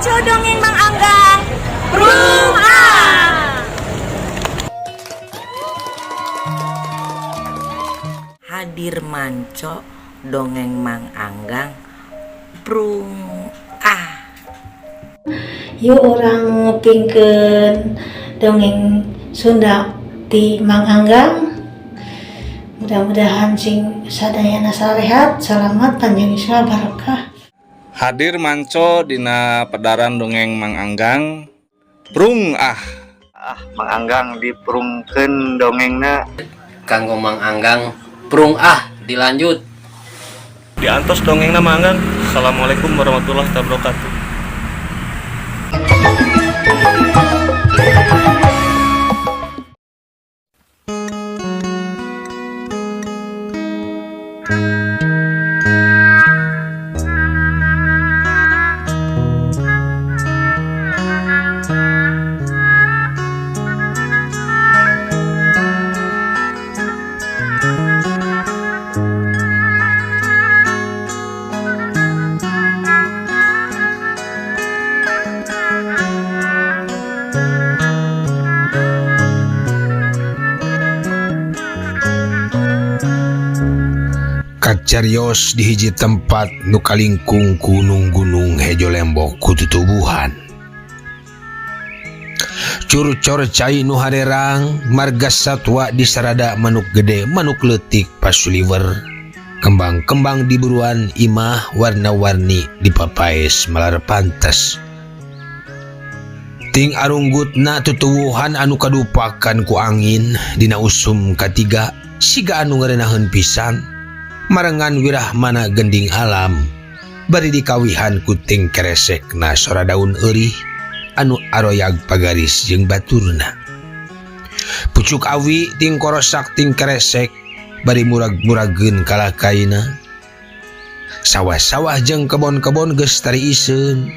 Manco dongeng Mang Anggang. Prung ah. Hadir manco dongeng Mang Anggang prung ah. Yuk urang ngupingkeun dongeng Sunda ti Mang Anggang. Mudah-mudahan sing sadayana sarehat, salamat, panjang usia, barokah. Hadir manco dina pedaran dongeng Mang Anggang prung ah. Ah, Mang Anggang diprungkeun dongengna. Kanggo Mang Anggang prung ah, dilanjut. Diantos dongengna Mang Anggang. Assalamualaikum warahmatullahi wabarakatuh. Kacarios di hiji tempat nu kalingkung gunung-gunung hejo lembok ku tutubuhan. Curcor cai nu harerang marga satwa disarada manuk gede manuk leutik pasuliwer. Kembang-kembang di buruan imah warna-warni dipapaes malar pantes. Ting arunggutna tutuwuhan anu kadupakan ku angin dina usum katiga siga anu ngarenaheun pisan. Marengan wirahmana gending alam bari dikawihan ku ting keresekna sora daun eurih anu aroyag pagaris jeung baturna. Pucuk awi ting korosak ting keresek bari murag-murageun kalakaina. Sawah-sawah jeung kebon-kebon geus tariiseun,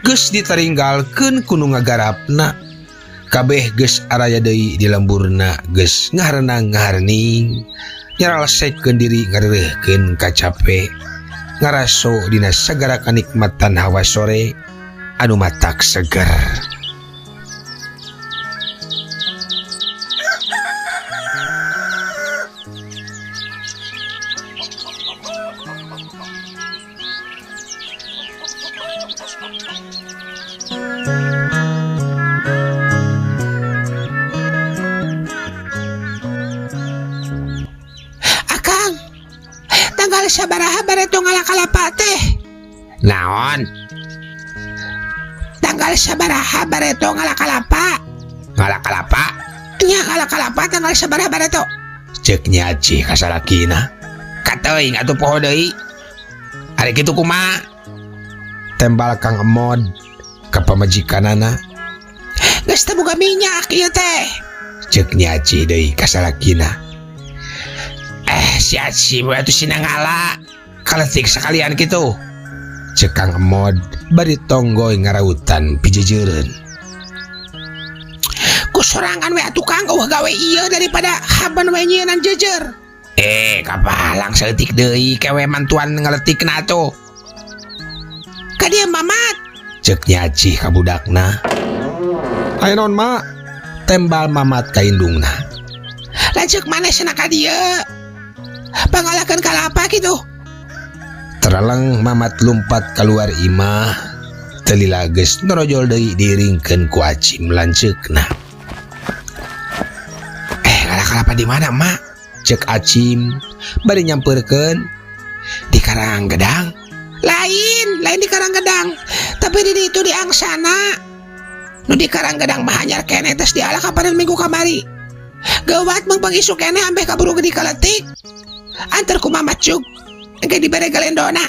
geus ditaringgalkeun ku nu ngagarapna. Kabeh geus araya deui di lemburna, geus ngaharenang-ngaharening, nyaralesekeun diri ngareureurkeun kacape, ngaraso dina sagara kanikmatan hawa sore anu matak seger. Akang, tanggal sabaraha bareto ngalakalapa teh? Naon? Tanggal sabaraha bareto ngalakalapa? Ngalakalapa? Nya ngalakalapa tanggal sabaraha bareto? Ceuk Nyi Acih ka salakina. Kateuing atuh poho deui. Ari kitu kumaha? Tembal Kang Emod ka pamajikanana. Geus teu boga minyak ieu teh. Ceuk Nyi Acih deui ka salakina. Si Acih we atuh sina ngala. Kaletik sakalian kitu. Ceuk Kang Emod bari tonggoy ngarautan pijejeureun. Ku sorangan we atuh Kang eueuh gawe ieu daripada haben we nyieunnan jejer. Kapalang saeutik deui kewe mantuan ngaletikna atuh. Ka dieu Mamat. Ceuk Nyi Acih ka budakna. Aya naon Ma? Tembal Mamat ka indungna. Lanceuk maneh cenah ka dieu. Pangalakeun kalapa kitu. Tereleng Mamat lumpat keluar imah. Teu lila geus norojol deui diiringkeun ku Acim lanceukna. Ngala kalapa di mana, Ma? Ceuk Acim bari nyampeurkeun. Di Karang Gedang. Lain, lain di Karang Gedang, tapi di ditu di Angsana. Nu di Karang Gedang mah anyar keneh tes diala kapanan minggu kamari. Gawat mangpang isuk keneh ambeh kaburu gede kaletik. Antar ku Mamat cuk, engke dibere galendona.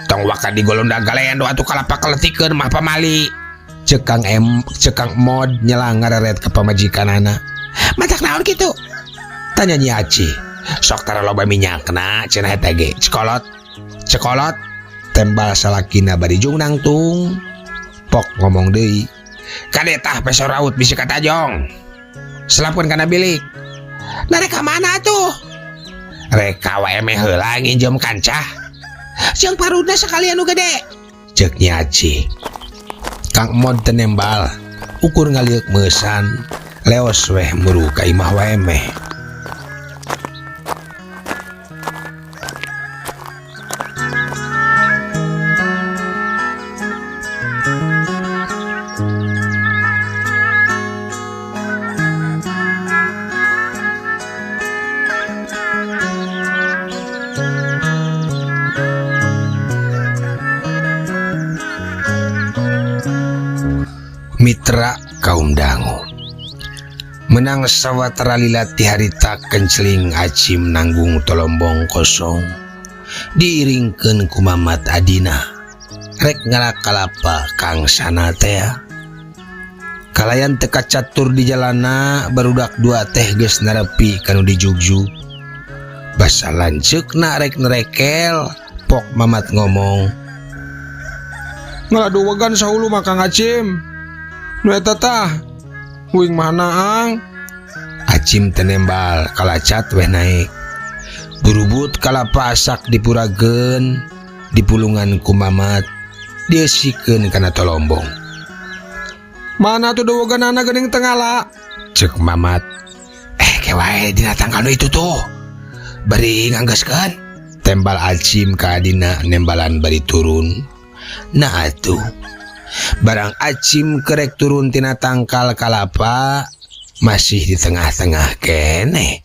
Tong waka digolonda galendo atuh kalapa kaletikeun mah pamali. Ceuk Kang M, ceuk Kang Mod nyelang ngareret ka pamajikanana. Matak naon kitu? Tanya Nyi Acih. Sok tara loba minyakna cenah eta ge. Cekolot. Cekolot. Tembal salakina bari jung nangtung. Pok ngomong deui. Kade tah peso raut bisi katajong. Selapkeun kana bilik. Narek ka mana atuh? Reka wae meh heula nginjem kancah. Jeung parudna sekalian nu gede. Ceuk Nyi Acih. Kang Mod teu nembal ukur ngalieuk meusan leos weh muru ka imah wae meh. Mitra kaum dangu menang sawatara lila ti harita kenceling Acim nanggung tolombong kosong diiringkeun ku Mamat Adina rek ngalakalapa Kang Sana teh kalayan teu kacatur di jalana barudak dua teh geus narepi kanu dijugjug basa lanceukna rek nerekel pok Mamat ngomong ngaladuwegan sahulu mah Kang Acim nu eta tah uing mana ang. Acim tenembal kalacat weh naik burubut kalapa asak dipurageun dipulungan ku Mamat diesikeun kana tolombong. Mana tuh dowoganana geuning teu ngala cek Mamat. Ke wae dina tangkal nu itu tuh bari nganggeuskeun tembal Acim ka adina nembalan bari turun. Nah atuh barang Acim kerek turun tina tangkal kalapa masih di tengah-tengah keneh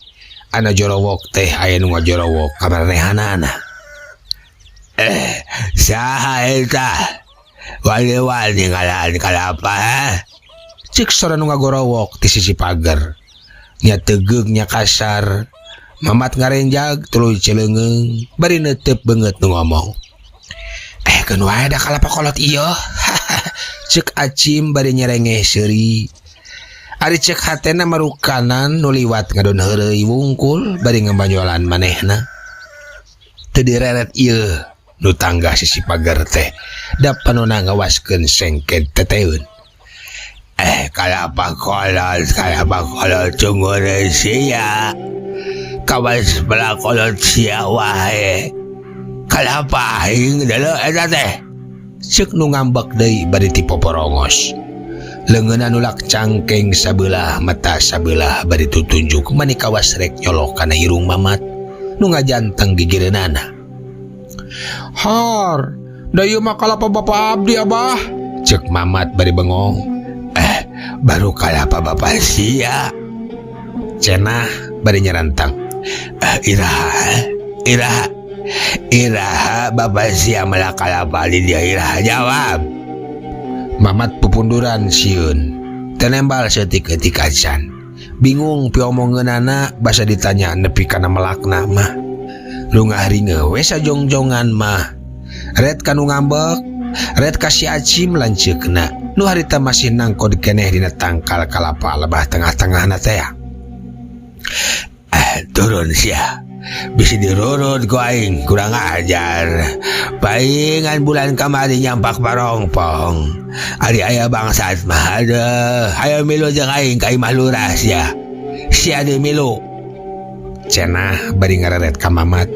ana jorowok teh aya nu ngajorowok ka manehanana. Saha eta wali-wali ngalaan kalapa cek sora nu ngagorowok ti sisi pager nya tegeug nya kasar. Mamat ngarenjag tuluy celeungeung bari neuteup beungeut nu ngomong. Keun wae da kalapa kolot ieu cek Acim bari nyerengeh seuri. Ari cek hatena marukanan nu liwat ngadon heureuy wungkul bari ngabanyolan manehna. Teu direret ieu nu tangga sisi pagar teh da panona ngawaskeun sengked teteun. Kalapa kolot cungure sia. Kawas bala kolot sia wae. Kalapa aing deuleu eta teh. Cek nu ngambek deui bari ti poporongos. Leungeunna nulak cangkeng sabelah mata sabelah bari tutunjuk mani kawas rek nyolok kana irung Mamat nu ngajanteng gigireunana. Har, da ieu mah kalapa bapa abdi abah. Cek Mamat bari bengong. Baru kalapa bapa sia. Cenah bari nyerantang. Iraha iraha bapa sia melak kalapa di dia iraha jawab. Mamat pupunduran sieun tenembal setik-etik acan. Bingung piomongeunana basa ditanya nepi kana melakna mah. Lungah ringe we sajongjongan mah. Ret kanu ngambek, ret ka si Acim lanceukna. Nu harita masih nangkod keneh dina tangkal kalapa lebah tengah-tengahna teh. Turun sia. Bisa dirurut ku aing kurang ajar. Paingan bulan kamari nyampak parongpong. Ari aya bangsat mah aduh. Hayo milu jeung aing ka imah lurah sia. Sia deui milu. Cenah bari ngareret ka Mamat.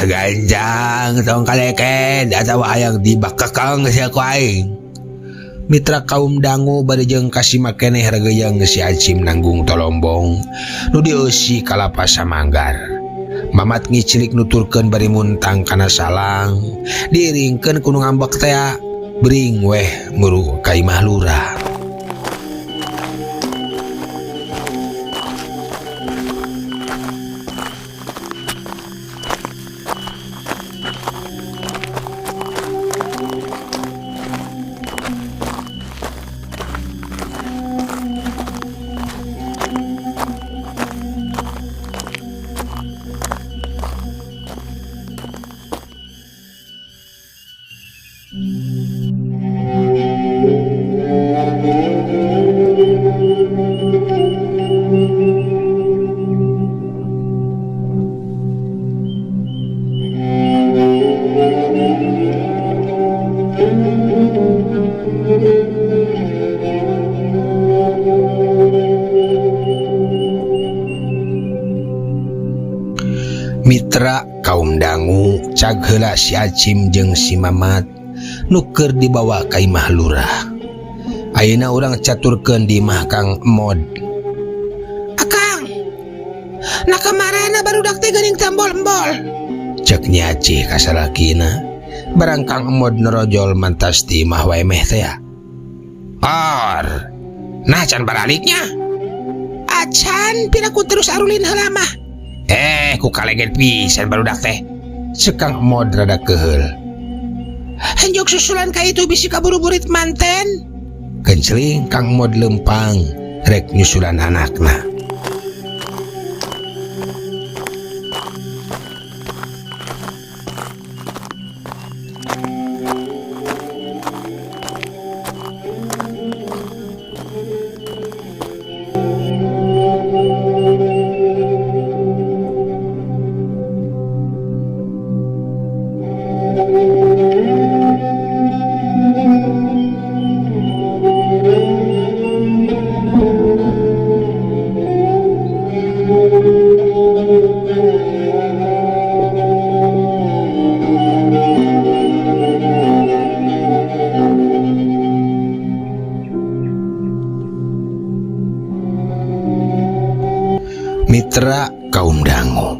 Ganjang tong kaleken atawa hayang dibakekang sia ku aing. Mitra kaum dangu bari jeung kasima keneh regeyang si Acim nanggung tolombong nu dieusi kalapa samanggar. Mamat ngicilik nuturkeun bari muntang kana salang diiringkeun ku nu ngambek tea bring weh muru ka imah lurah. Mitra kaum dangu cag heula si Acim jeung si Mamat nu keur dibawa ka imah lurah. Ayeuna urang caturkeun di imah Kang Mod. Akang. Nah kamarana barudak teh geuning tembol-embol. Cek Nyi Acih ka salakina. Barang Kang Mod nerojol mantas di imah wae meh teh ya. Or. Nah can baraliknya. Acan piraku terus arulin heula mah. Ku kaleget pisan barudak teh. Cek Kang Mod rada keheul. Henjok susulan ka itu bisi kaburu-burit manten. Kencling Kang Mod lempang rek nyusulan anakna. Mitra kaum dangu.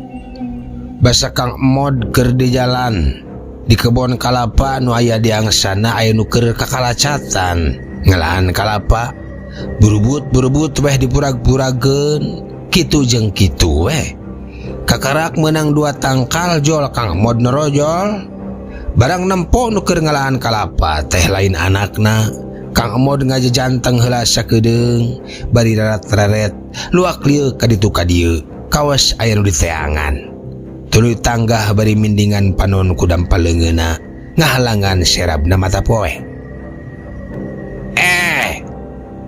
Basa Kang Mod keur di jalan di kebon kalapa nu aya di angsana aya nu keur kakalacatan ngelahan kalapa burubut-burubut weh dipurag-purageun kitu jeung kitu weh. Kakarak meunang 2 tangkal jol Kang Mod nerojol. Barang nempo nu keur ngelahan kalapa teh lain anakna. Kang Mod ngajejanteng heula sakedeung bari rarat-raret luak lieu ka ditu ka dieu kawas aya nu diteangan. Tuluy tanggah bari mindingan panon ku dampal leungeunna ngahalangan serabna mata poe.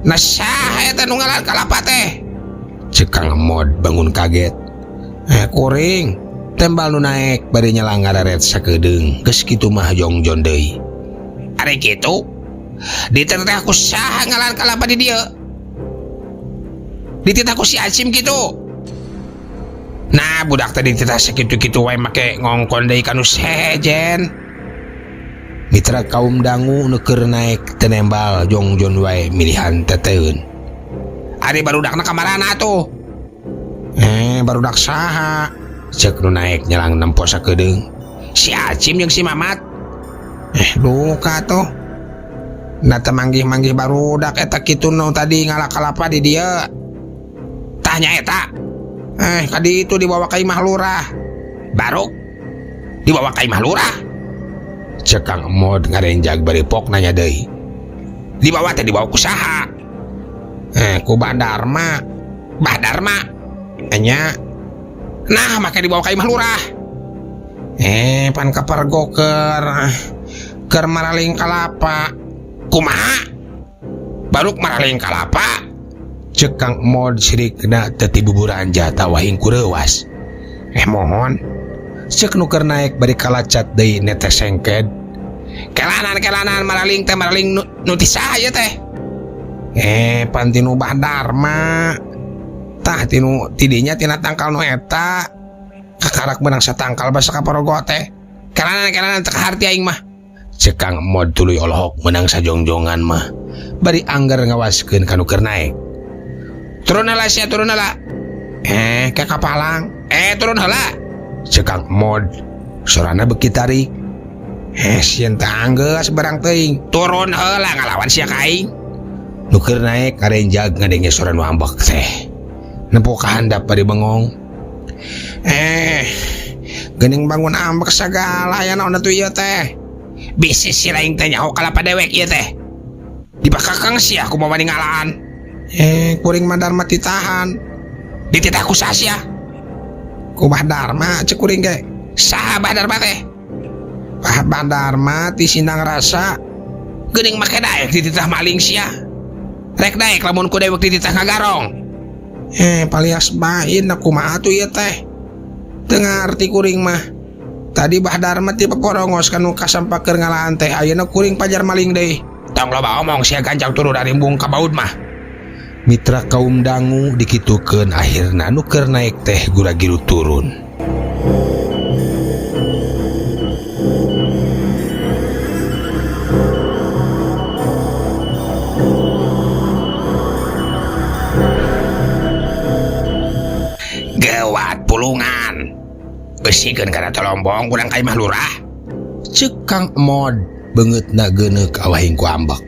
Nah saha eta nu ngalahan kalapa teh? Cek Kang Mod bangun kaget. Kuring tembal nu naek bari nyelang ngararet sakedeung geus kitu mah jongjon deui. Ari kitu? Dititah ku saha ngalahan kalapa di dieu? Dititah ku si Acim kitu. Nah budak teh dititah sakitu-kitu wae make ngongkon deui ka nu sejen. Mitra kaum dangu nu keur naek teu nembal jongjon wae milihan teteun. Ari barudakna ka marana atuh? Barudak saha? Cek nu naek nyelang nempo sakedeung. Si Acim jeung si Mamat. Duka tuh. Nah teu manggih-manggih barudak eta kitu nu tadi ngalakalapa di dieu. Tah nya eta. Kadi itu dibawa ka imah lurah. Baruk dibawa ka imah lurah. Cek Kang Mod ngarenjag bari pok nanya deui. Dibawa teh dibawa ku saha? Ku Bah Darma. Bah Darma? Enya. Nah, make dibawa ka imah lurah. Pan kapergo keur maraling kalapa. Kumaha? Baruk maraling kalapa? Cek Kang Mod sirikna teu ti buburan jata wahing kureuwas. Mohon. Cek nu keur naek bari kalacat deui netes sengked. Kelanan maraling teh maraling nu ti saha ieu teh? Pan tinu Bah Darma. Tah tinu tidinya tina tangkal nu eta. Kakarak meunang satangkal basa kaparogo teh. Kelanan teu kaharti aing mah. Cek Kang Mod tuluy olohok meunang sajongjongan mah. Bari anggar ngawaskeun ka nu keur naek. Turun heula sia, turun heula. Ke kapalang. Turun heula. Cek Kang Mod sorana beuki tarik. Sieun teh anggeus barang teuing. Turun heula ngalawan sia ka aing. Nu keur naek karenjag ngadenge sora nu ambek teh. Nempo ka handap bari bengong. Geuning bangun ambek sagala aya naon atuh ieu teh. Bisi si laing teh nyaho kalapa dewek ieu teh. Dibakakang sia kumaha wani ngalaan. Kuring mah Darma ditahan. Dititah ku saha sia? Ku Bah Darma cek kuring ge. Saha Bah Darma teh? Bah Darma ti Sindang Rasa. Geuning make daek dititah maling sia. Rek daek lamun ku dewek dititah ngagarong. Palias bain kumaha atuh ieu teh. Teu ngarti kuring mah. Tadi Bah Darma ti peporongos kanu kasampakeun ngalaan teh, ayeuna kuring pajar maling deui. Tong loba omong sia gancang turun arimbung ka baud mah. Mitra kaum dangu dikitukeun akhirna nu keur naek teh gura-giru turun. Tulungan. Eusikeun kana tolombong urang ka imah lurah. Cek Kang Mod beungeutna geuneuk awahing ku ambek.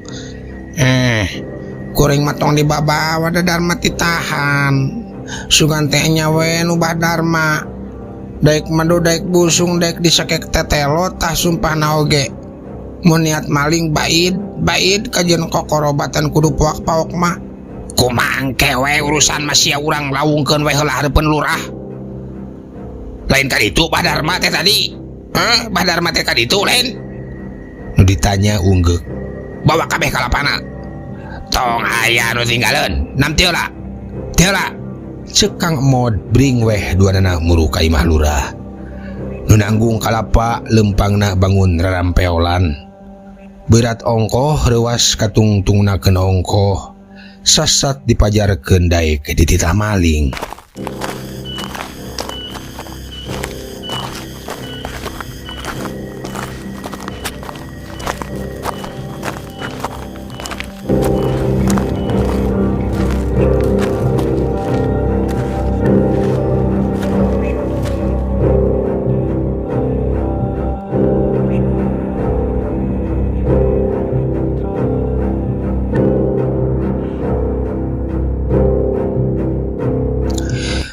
Kuring mah tong dibabawa da Dharma ditahan. Sugan teh nya we nu Bah Dharma. Daek madu daek busung daek disekek tetelo tah sumpahna oge. Mun niat maling baid, baid kajeun kokorobatan kudu poak-paok mah. Kumaha engke we urusan mah sia urang lawungkeun we heula hareupeun lurah. Lain ka ditu Bah Dharma teh tadi. Heh, Bah Dharma teh ka ditu lain. Nu ditanya unggeuk. Bawa kabeh kalapana. Tong aya nu tinggaleun, nam teu lah. Teu lah. Cek Kang Mod bring weh duanana muru ka imah lurah. Nu nanggung kalapa lempangna bangun rarampeolan. Berat ongkoh reuas katungtungna keun ongkoh. Sasat dipajarkeun daek dititah maling.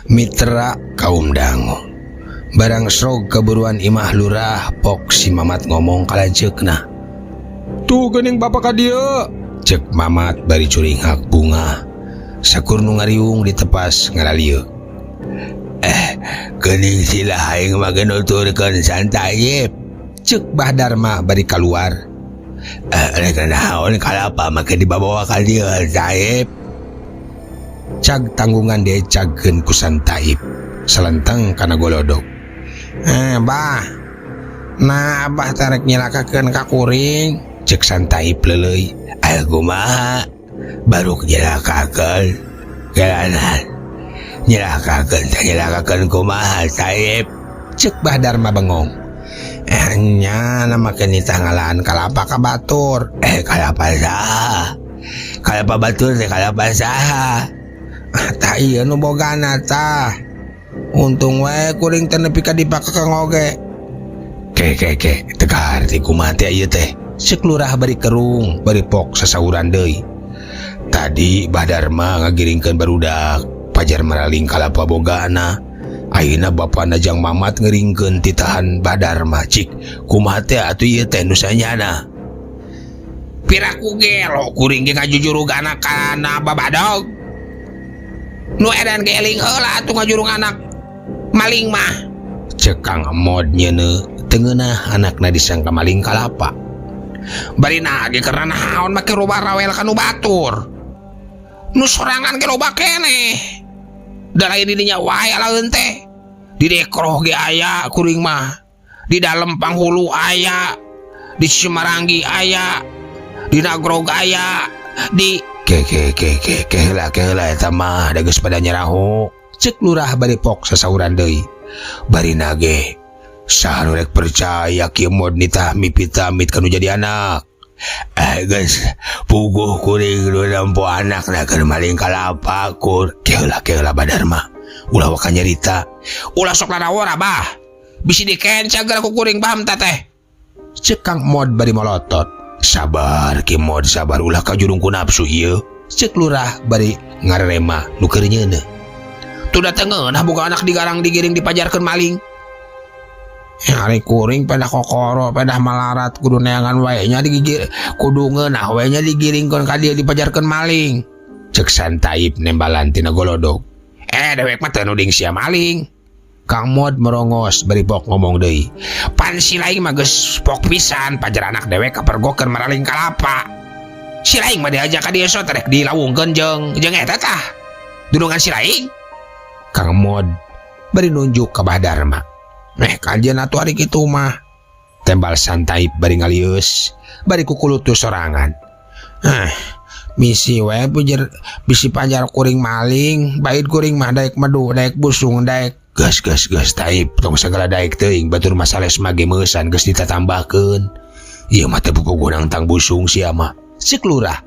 Mitra kaum dangu barang srog keburuan imah lurah pok si Mamat ngomong kalanceukna. Tuh geuning bapak ka dieu. Cek Mamat bari curinghak bunga sakur nu ngariung ditepas ngaralieu. Geuning sila aing mah nuturkeun santayip. Cek Bah Dharma bari kaluar. Rek naon kalapa make dibawa ka dieu Taib. Cag tanggungan diecagkeun ku Santaib salenteng kana golodog. Bah. Nah abah tarek nyilakakeun ka kuring. Cek Santaib leuleuy. Kumaha baru nyilakakeun. Geranan. Nyilakakeun teh nyilakakeun kumaha Taib. Cek Bah Dharma bengong. Nya na make nitah ngalaan kalapa ka batur. Kalapa saha? Kalapa batur teh kalapa saha? Tah ieu nu bogana tah. Untung we kuring teh nepi ka dipakekeng oge. Ke ke ke teu kaharti kumaha teh ieu teh. Cek lurah bari kerung bari pok sasauran deui. Tadi Bah Dharma ngagiringkeun barudak pajar maraling kalapa bogana. Ayeuna bapana jang Mamat ngeringkeun titahan Bah Dharma. Cik kumaha teh atuh ieu teh nu sanyana. Piraku gelo kuring ge ngajujurug anak kana babadog. Nu edan ge eling heula atuh ngajurung anak maling mah. Cek Kang Mod nyeuneu teu ngeunah anakna disangka maling kalapa. Bari na ge keur naon make loba rawel ka nu batur. Nu sorangan ge loba keneh. Da lain di dinya wae alaeun teh. Di dekroh ge aya kuring mah. Di dalem panghulu aya. Di Cimaranggi aya. Di Nagrog aya. Di ke ke ke ke ke heula ke heula eta mah da geus pada nyeraho. Cek lurah bari pok sasauran deui. Bari nage saha nu rek percaya kieu mod nitah mipitamit kanu jadi anak. Geus puguh kuring nu nempo anakna keur maling kalapa kur. Ke heula ke heula Bah Dharma. Ulah waka nyarita. Ulah sok larawora bah. Bisi dikenca geura ku kuring baham teh. Cek Kang Mod bari molotot. Sabar Ki Mod sabar ulah kajurung ku nafsu ieu. Cek lurah bari ngarerema nu keur nyeuneuh. Tuh da teu ngeunah boga anak digarang digiring dipajarkeun maling. Ari kuring pedah kokoro pedah malarat kudu neangan wae nya digigir kudu ngeunah wae nya digiringkeun ka dieu dipajarkeun maling. Cek Santaib nembalan tina golodog. Dewek mah teu nuding sia maling. Kang Mod merongos bari pok ngomong deui. Pan si laing mah geus pok pisan pajar anak dewek kapergokeun maraling kalapa. Si laing mah diajak ka dieu sok rek dilawungkeun jeung eta tah. Dunungan si laing. Kang Mod bari nunjuk ka Bah Dharma. Kajian atuh ari kitu mah. Tembal Santaib bari ngalieus bari kukulutus sorangan. Misi we pujer bisi pajar kuring maling, bait kuring mah daek medu, daek busung, daek gas gas gas Taib tong sagala daek teuing batur masales mah ge meusan geus ditatambahkeun. Ieu mah teu puguh nangtang busung sia mah. Cek lurah.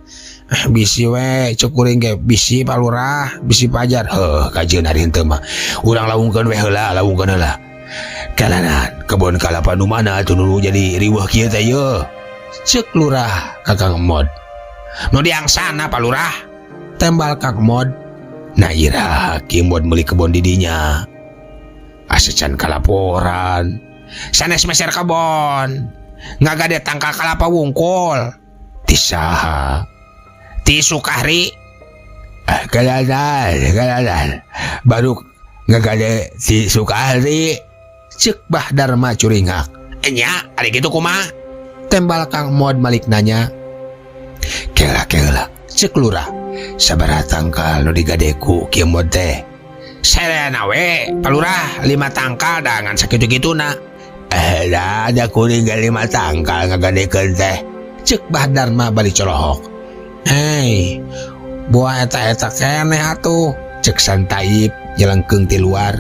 Bisi we cek kuring ge bisi Pak Lurah, bisi pajar. Heuh, kajeun ari henteu mah. Urang lawungkeun we heula, lawungkeun heula. Kalanan kebon kalapa nu mana atuh nu jadi riweuh kieu teh yeuh. Cek lurah ka Kang Mod. Nu di Angsana Pak Lurah. Tembal Kang Mod. Nah iraha Ki Mod meuli kebon di dinya. Asa can kalaporan. Sanes meser kebon. Ngagade tangkal kalapa wungkul. Ti saha? Ti Sukahri. Kalanan, kalanan. Baru ngagade ti Sukahri. Cek Bah Dharma curingak. Enya, ari kitu kumaha? Tembal Kang Mod malik nanya. Kela kela, cek lurah. Sabaraha tangkal nu digadeku Ki Mod teh? Serena we, Pak Lurah, 5 tangkal dangan sakitu-kituna. Dah ada kuring ge 5 tangkal ngagadekeun teh. Cek Bah Dharma bari colohok. Hei, buah eta-eta keneh atuh. Cek Santaib nyelengkeung ti luar.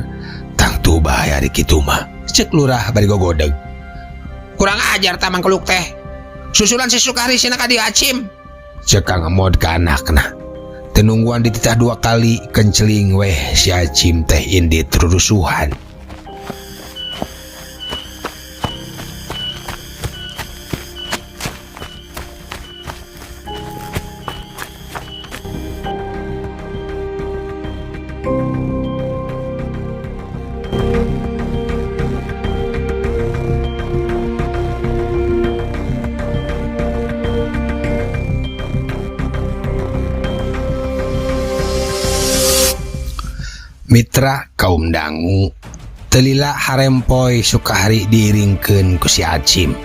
Tangtu bahaya ari kitu mah. Cek lurah bari gogodeg. Kurang ajar tamang keluk teh. Susulan si Sukahri sina ka dieu Acim. Cek Kang Mod ka anakna. Tenungguan dititah 2 kali kenceling weh si Acim teh indit rurusuhan. Mitra kaum dangu telila harempoy Sukahri diiringkeun ku si Acim.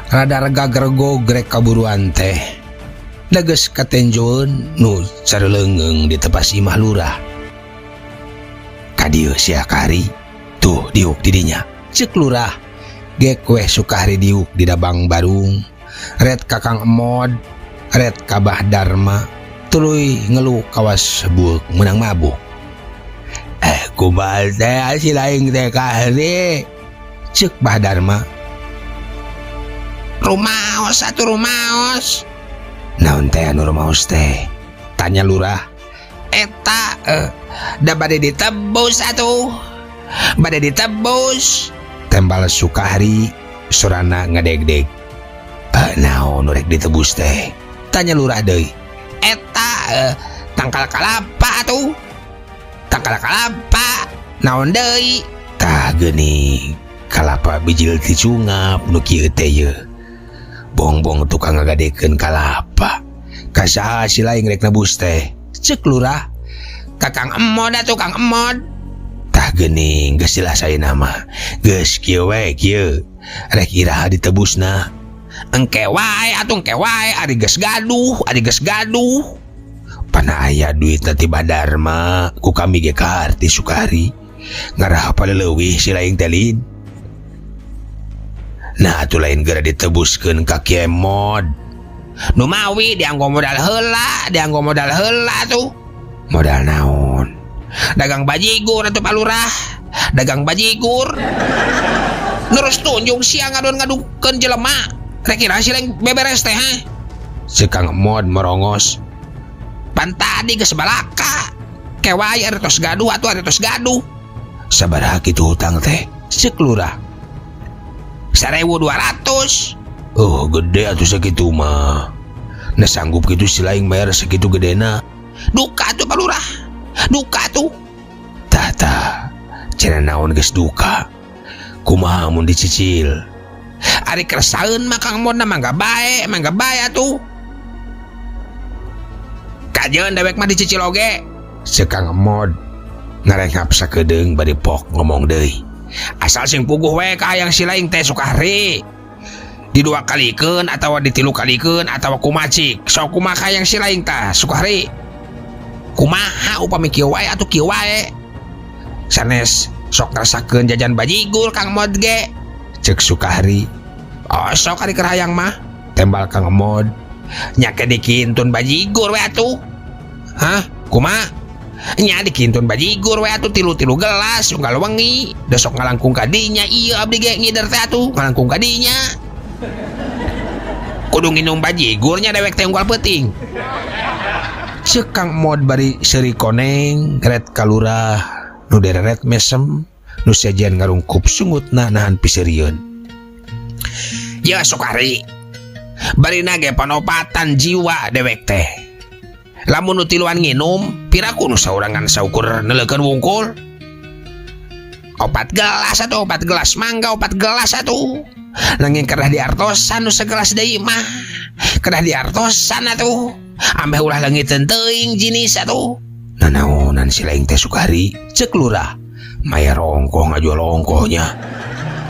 Rada rega-gergo grek kaburuan teh. Dages katenjoeun nu careleungeung di tepas imah lurah. Ka dieu sia Kahri, tuh diuk di dinya. Ceuk lurah, gek weh Sukahri diuk di dabang barung. Ret ka Kang Emod, ret ka Bah Dharma. Tuluy ngeluh kawas buuk menang mabuk. Kumaha teh si laing teh Kahri? Ceuk Bah Dharma. Rumaos atuh rumaos. Naon teh anu rumaos teh? Tanya lurah. Eta da bade ditebus atuh. Bade ditebus. Tembal Sukahri sorana ngedegdeg. Naon nu rek ditebus teh? Tanya lurah deui. Eta tangkal kalapa atuh. Tangkal kalapa naon deui? Tah geuning kalapa bijil ti cungap nu kieu teh ye. Bongbong tukang ngagadekeun kalapa. Ka saha si laing rek nebus teh? Ceuk lurah. Ka Kang Emod atuh Kang Emod. Tah geuning geus jelas ayeuna mah. Geus kieu we kieu. Rek iraha ditebusna? Engke wae atuh engke wae ari geus gaduh, ari geus gaduh. Pana aya duitna ti Bah Dharma ku kami ge kaharti Sukahri. Ngarah paleuwih si laing teh lin. Nah atuh lain geura ditebuskeun ka Ki Emod. Nu mawi dianggo modal heula, dianggo modal heula tuh. Modal naon? Dagang bajigur atuh Pak Lurah. Dagang bajigur. Terus tunjung siang ngadon ngadukeun jelema. Rek iraha si laing beberes teh ha? Ceuk Kang Emod merongos. Pan tadi geus balaka. Ke wae ari tos gaduh atuh ari tos gaduh. Sabaraha kitu hutang teh? Ceuk lurah. 1.200. Oh gede atuh sakitu mah. Nah sanggup kitu si laing bayar sakitu gedena. Duka atuh Pak Lurah. Duka atuh. Tah tah. Cenah naon geus duka. Kumaha mun dicicil? Ari kersaeun mah Kang Mod mangga bae, mangga bae atuh. Kajeun dewek mah dicicil oge. Ceuk Kang Mod ngarengap sakedeung bari pok ngomong deui. Asal sing puguh we ka hayang si laing teh Sukahri. Di 2 kalikeun atawa di 3 kalikeun atawa kumaha cik. Sok kumaha ka hayang si laing tah Sukahri. Kumaha upami kieu wae atuh kieu wae. Sanes sok ngerasakeun jajan bajigur Kang Mod ge. Ceuk Sukahri. Oh sok ari keur hayang mah. Tembal Kang Mod. Nyake dikintun bajigur we atuh. Hah? Kumaha? Nya dikintun bajigur we atuh tilu-tilu gelas unggal wengi. Da sok ngalangkung ka dinya ieu abdi ge ngider teh atuh ngalangkung ka dinya. Kudu nginum bajigurnya dewek teh unggal peuting. Ceuk Kang Mod bari seuri koneng ret kalurah nu dereret mesem nu sejen ngarungkup sungutna nahan piseurieun. Ya Sukari, barina ge panopatan jiwa dewek teh. Lamun nu tiluan nginum, piraku nu saurangan saukur neuleukeun wungkul. 4 gelas atuh, 4 gelas mangga, 4 gelas atuh. Nanging kedah diartosan nu segelas deui mah. Kedah diartosan atuh. Ambeh ulah leungiteun teuing jinis atuh. Nanaonan si laing teh Sukari, ceuk lurah. Mayar ongkoh ngajual ongkohnya.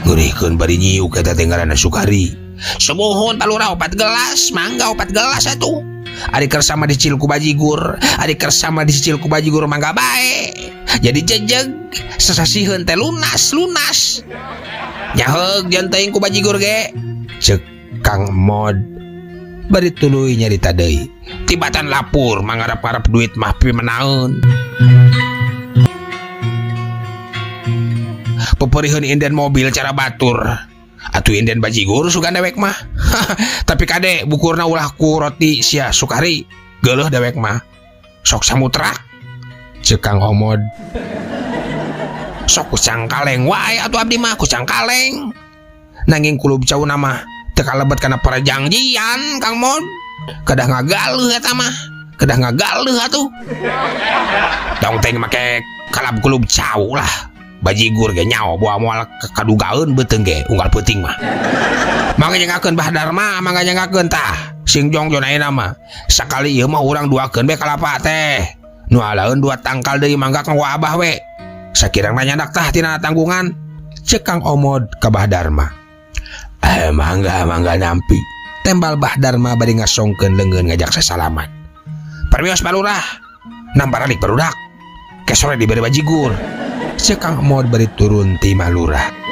Ngeurihkeun bari nyiuk eta teh ngaranna Sukari. Sumuhun Pak Lurah 4 gelas, mangga 4 gelas atuh. Ari kersa mah dicicil ku bajigur, ari kersa mah dicicil ku bajigur mangga bae. Jadi jejeg sasasiheun teh lunas lunas. Nyaheug jeung teuing ku bajigur ge. Ceuk Kang Mod bari tuluy nyarita deui. Tibatan lapur mangarap-ngarap duit mah pimenaeun. Peperiheun inden mobil cara batur. Atuh inden bajigur sugan dewek mah. Tapi kade bukurna ulah ku roti sia Sukari. Geuleuh dewek mah. Sok samutrak. Ceuk Kang Omod. Sok kucang kaleng wae atuh abdi mah kucang kaleng. Nanging kulub cauna mah teu kalebet kana perjanjian Kang Mod. Kedah ngagaleuh eta mah. Kedah ngagaleuh atuh. Tong teh make kalab kulub cau lah. Bajigur ge nyaho boa moal kadugaeun beuteung ge unggal peuting mah. Mangga nyengakeun Bah Dharma, mangga nyengakeun tah. Sing jongjon ayeuna mah. Sakali ieu mah urang duakeun be kalapa teh. Nu alaeun dua tangkal deui mangga kanggo abah we. Sakirang nyandak tah tina tanggungan. Ceuk Kang Omod ka Bah Dharma. Mangga mangga nampi. Tembal Bah Dharma bari ngasongkeun leungeun ngajak sasalaman. Permios Pak Lurah. Nambaralik barudak. Ke sore dibere bajigur. Ceuk Kang Mod bari turun ti imah lurah.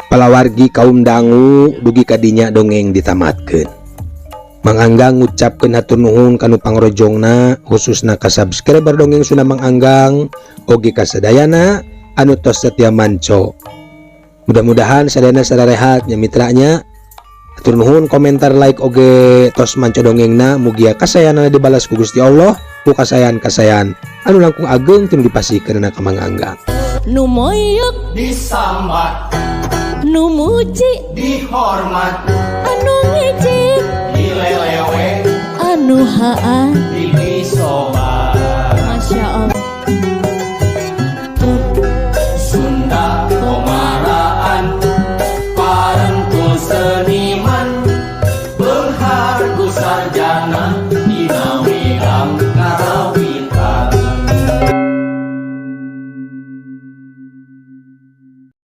Palawargi kaum dangu dugi kadinya dongeng ditamatkeun. Mang Anggang ngucapkeun hatur nuhun kanu pangrojongna khususna ka subscriber dongeng Sunda Mang Anggang oge ka sadayana anu tos setia manco. Mudah-mudahan sadayana sararehat nya mitranya. Hatur nuhun komentar like oge tos manco dongengna mugia kasayanana dibalas ku Gusti Allah ku kasayan-kasayan anu langkung ageng tinu dipasihkeunana ka Mang Anggang. Nu moyok disambat, nu muji dihormat, anu ngejek dilelewe, anu haa didisobat.